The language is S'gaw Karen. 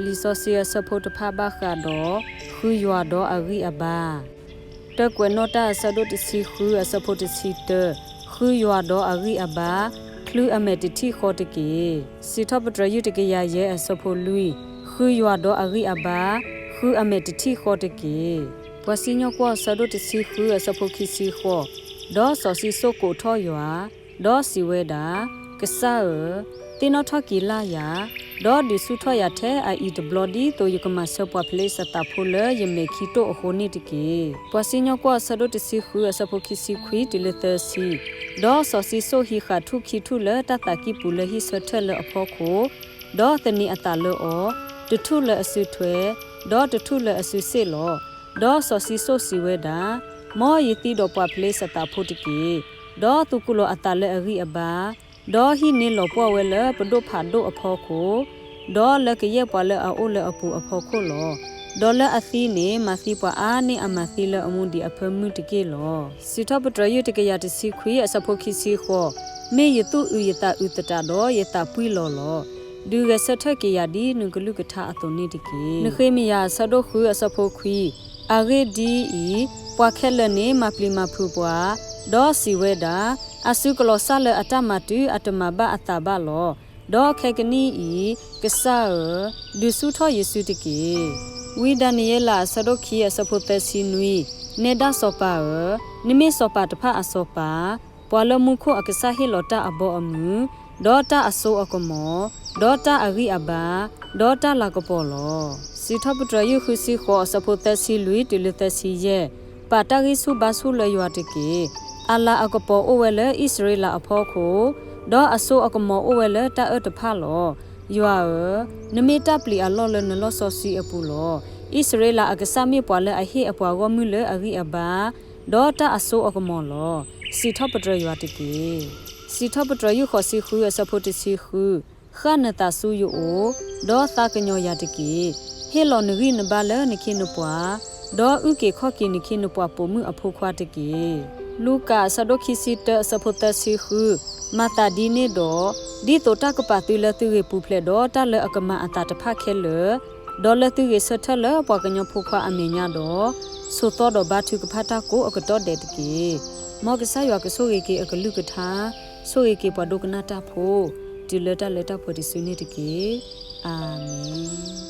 လံာ်စီဆှံအဆၢဖိတဖၣ်ဘၣ်ဃးဒီး ဃုယွၤဒီးအဂံၢ်အဘါ. တၢကွဲးနီၣ်တၢ်အဆၢဒိၣ်တဆံဃုအဆၢဖိတဆံတၢ, ဃုယွၤဒီးအဂံၢ်အဘါ, ချုးအမဲာ်တထံၣ်ဃီတက့ၢ်. စံးထီၣ်ပတြၢၤယုၢ်တကယၤယဲၢ်အဆၢဖိလွံၢ်, ဃုယွၤဒီးအဂံၢ်အဘါ, ဃုအမဲာ်တထံၣ်ဃီတက့ၢ်. ပှၤစံၣ်ညီၣ်ကွီၢ်အဆၢဒိၣ်တဆံဃုအဆၢဖိခံဆံဃိး, ဒီးစီၤၡံၣ်စိၣ်ကိးထီၣ်ယွၤ, ဒီးစံးဝဲဒၣ်, ကစၢ်ဧၢ, သ့ၣ်နီၣ်ထီၣ်က့ၤလၢ်ယၤ, ဒီးဒုးဆူၣ်ထီၣ်ယၤထဲအအံၤတဘျီဒ်သိးယကမၤဆၢပှၤဖလ့ၡသးဖိလၢယမဲာ်ခံတိၣ်အဃိန့ၣ်တက့ၢ်. ပှၤစံၣ်ညီၣ်ကွီၢ်အဆၢဒိၣ်တဆံဃုအဆၢဖိခံဆံခွံတုၤလၢသၢဆံ, ဒီးစီၤၡံၣ်စိၣ်ဟံးဃာ်ထူၣ်ခံထူၣ်လၢတၢ်သးကံၢ်ပူၤလၢဟံၣ်ဆၢထၢၣ်လၢအဖီခိၣ်, ဒီးသန့ၤအသးလၢအီၤ, တထူၣ်လၢအစုထွဲ, ဒီးတထူၣ်လၢအစုစ့ၣ်လီၤ. ဒီးစီၤၡံၣ်စိၣ်စံးဝဲဒၣ်, မ်ယသံဒီးပှၤဖလ့ၡသးဖိတက့ၢ်. ဒီးသူၣ်ကလီၤအသးလၢအဂံၢ်အဘါ, ဒီးဟံးန့ၢ်လီၤပှီၢ်ဝဲလၢပဒိၣ်ဖးဒိၣ်အဖီခိၣ်, ဒီးလၢကယဲၢ်ပှၤလၢအအိၣ်လၢအပူၤအဖီခိၣ်လီၤ. ဒီးလၢအသံန့ၣ် မၤသံပှၤအါန့ၢ်အမၤသံလၢအမူဒံးအဖၢမုၢ်တက့ၢ်လီၤ. စံးထီၣ်ပတြၢၤယုၢ်တကယၤတဆံခွံအဆၢဖိခံဆံဃိး, မ့ၢ်ယသူၣ်အုးယသးအုးသတးဒီး ယသးပှံၢ်လီၤလီၤ. ဒုးဂဲၤဆၢထၢၣ်က့ၤယၤဒ်နကလုၢ်ကထါအသိးန့ၣ်တက့ၢ်. နဃ့မယၤအဆၢဒိၣ်ဃုအဆၢဖိခွံ, အဂ့ၢ်ဒ်အံၤ, ပှၤခဲလၢာ်န့ၣ်မၤပျံၤမၤဖုးပှၤ, ဒီးစံးဝဲဒၣ်, အစုကလီၤစၢ်လၢအတၢ်မၤတုၤအတမၤဘၣ်အသးဘၣ်လီၤ. ဒီးခဲကနံၣ်အံၤ, ကစၢ်ဧၢ, ဒုးဆူၣ်ထီၣ်ယစုတက့ၢ်. ဝံဒၤနံးယ့လးအဆၢဒိၣ်ခံအဆၢဖိသၢဆံနွံ, နဲဒၣ်စီၤပၤဧၢ, နမ့ၢ်စီၤပၤတဖၣ်အစီၤပၤ, ပှၤလၢမူခိၣ်အကစၢ်ဟ့ၣ်လီၤတၢ်အဘီအမုၢ်, ဒီးတၢ်အစိအကမီၤ, ဒီးတၢ်အဂံၢ်အဘါ, ဒီးတၢ်လၤကပီၤလီၤ. စံးထီၣ်ပတြၢၤယုၢ်ဃုဆံဃိးအဆၢဖိသၢဆံလွံၢ်တုၤလၢသၢဆံယဲၢ်, ပာ်တၢ်ဂံၢ်ဆူၣ်ဘါဆူၣ်လၢယွၤတက့ၢ်. အလၤအကပီၤအိၣ်ဝဲလၢအံၣ်စရ့လးအဖီခိၣ်, ဒီးအစိအကမီၤအိၣ်ဝဲလၢတၢ်အၢၣ်တဖၣ်လီၤ. ယွၤဧၢ, နမ့ၢ်တၢ်ပျံၤအလီၢ်လၢနလီၢ်စီဆှံအပူၤလီၤ. အံၣ်စရ့လးအကစၢ်မ့ၢ်ပှၤလၢအဟ့ၣ်အပှၤဂီၢ်မုၢ်လၢအဂံၢ်အဘါ, ဒီးတၢ်အစိအကမီၤလီၤ. စံးထီၣ်ပတြၢၤယွၤတက့ၢ်. စံးထီၣ်ပတြၢၤယုၢ်ဃိးဆံဃုအဆၢဖိတဆံဃု, ဃၣ်နသးဆူယအိၣ်, ဒီးသးကညီၤယၤတက့ၢ်. ဟ့ၣ်လီၤနဂံၢ်နဘါလၢနခ့နပှၤ, ဒီးအုၣ်က့ၤခီၣ်က့ၤနခ့နပှၤပိာ်မုၣ်အဖိခွါတက့ၢ်. လူၤကၣ်အဆၢဒိၣ်ခံဆံတၢအဆၢဖိသၢဆံဃု, မၤသးဒ်န့ၣ်ဒီး, ဒ်သိးတၢ်ကပာ်သုလၢသုဂ့ၤပူၤဖျဲးဒီးတၢ်လၢအကမၤအသးတဖၣ်ခဲလၢာ်, ဒီးလၢသုဂ့ၤဆၢထၢၣ်လၢပှၤကညီဖိခွါအမဲာ်ညါဒီး, ဆိးသီဒီးဘါထုကဖၣ်တၢ်ကိးအကတီၢ်ဒဲးတက့ၢ်. မ်ကစၢ်ယွၤကဆိၣ်ဂ့ၤက့ၤအကလုၢ်ကထါ, ဆိၣ်ဂ့ၤက့ၤပှၤဒိကနၣ်တၢ်ဖိ, တုၤလၢတၢ်လၢတၢ်ပှဲၤတစုန့ၣ်တက့ၢ်. အၤမ့ၣ်.